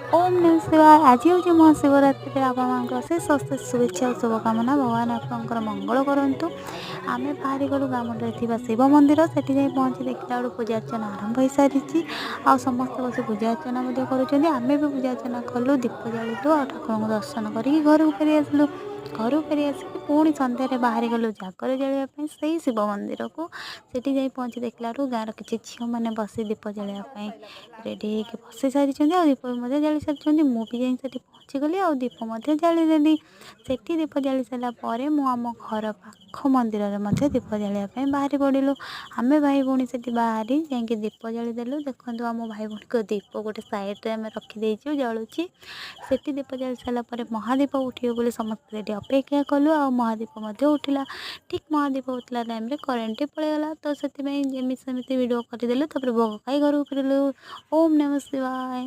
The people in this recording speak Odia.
ଓମ୍ ନମଃ ଶିବାୟ। ଆଜି ହେଉଛି ମହାଶିବରାତ୍ରିରେ ଆପଣମାନଙ୍କ ଅଶେଷ ଅଶେଷ ଶୁଭେଚ୍ଛା ଓ ଶୁଭକାମନା। ଭଗବାନ ଆପଣଙ୍କର ମଙ୍ଗଳ କରନ୍ତୁ। ଆମେ ବାହାରି ଗଲୁ ଗାଁ ମୁଣ୍ଡରେ ଥିବା ଶିବ ମନ୍ଦିର। ସେଠି ଯାଇ ପହଞ୍ଚି ଦେଖିଲା ବେଳକୁ ପୂଜା ଅର୍ଚ୍ଚନା ଆରମ୍ଭ ହୋଇସାରିଛି ଆଉ ସମସ୍ତେ ବସି ପୂଜା ଅର୍ଚ୍ଚନା ମଧ୍ୟ କରୁଛନ୍ତି। ଆମେ ବି ପୂଜା ଅର୍ଚ୍ଚନା କଲୁ, ଦୀପ ଜାଳିଲୁ ଆଉ ଠାକୁରଙ୍କୁ ଦର୍ଶନ କରିକି ଘରକୁ ଫେରି ଆସିଲୁ। ଘରକୁ ଫେରି ଆସିକି ପୁଣି ସନ୍ଧ୍ୟାରେ ବାହାରି ଗଲୁ ଜାଗର ଜାଳିବା ପାଇଁ ସେଇ ଶିବ ମନ୍ଦିରକୁ। ସେଠି ଯାଇ ପହଞ୍ଚି ଦେଖିଲା ବେଳକୁ ଗାଁର କିଛି ଝିଅମାନେ ବସି ଦୀପ ଜାଳିବା ପାଇଁ ରେଡ଼ି ହେଇକି ବସି ସାରିଛନ୍ତି ଆଉ ଦୀପ ବି ମଧ୍ୟ ଜାଳି ସାରିଛନ୍ତି। ମୁଁ ବି ଯାଇ ସେଠି ପହଞ୍ଚିଗଲି ଆଉ ଦୀପ ମଧ୍ୟ ଜାଳିଦେଲି। ସେଠି ଦୀପ ଜାଳି ସାରିଲା ପରେ ମୁଁ ଆମ ଘର ପାଖ ମନ୍ଦିରରେ ମଧ୍ୟ ଦୀପ ଜାଳିବା ପାଇଁ ବାହାରି ପଡ଼ିଲୁ। ଆମେ ଭାଇ ଭଉଣୀ ସେଠି ବାହାରି ଯାଇକି ଦୀପ ଜାଳିଦେଲୁ। ଦେଖନ୍ତୁ, ଆମ ଭାଇ ଭଉଣୀଙ୍କ ଦୀପ ଗୋଟେ ସାଇଡ଼୍ରେ ଆମେ ରଖିଦେଇଛୁ, ଜଳୁଛି। ସେଠି ଦୀପ ଜାଳି ସାରିଲା ପରେ ମହାଦୀପ ଉଠିବ ବୋଲି ସମସ୍ତେ ସେଠି ଅପେକ୍ଷା କଲୁ ଆଉ ମହାଦୀପ ମଧ୍ୟ ଉଠିଲା। ଠିକ୍ ମହାଦୀପ ଉଠିଲା ଟାଇମ୍ରେ କରେଣ୍ଟଟି ପଳେଇଗଲା, ତ ସେଥିପାଇଁ ଯେମିତି ସେମିତି ଭିଡ଼ିଓ କରିଦେଲୁ। ତାପରେ ଭୋଗ ଖାଇ ଘରକୁ ଫେରିଲୁ। ଓମ୍ ନମଃ ଶିବାୟ।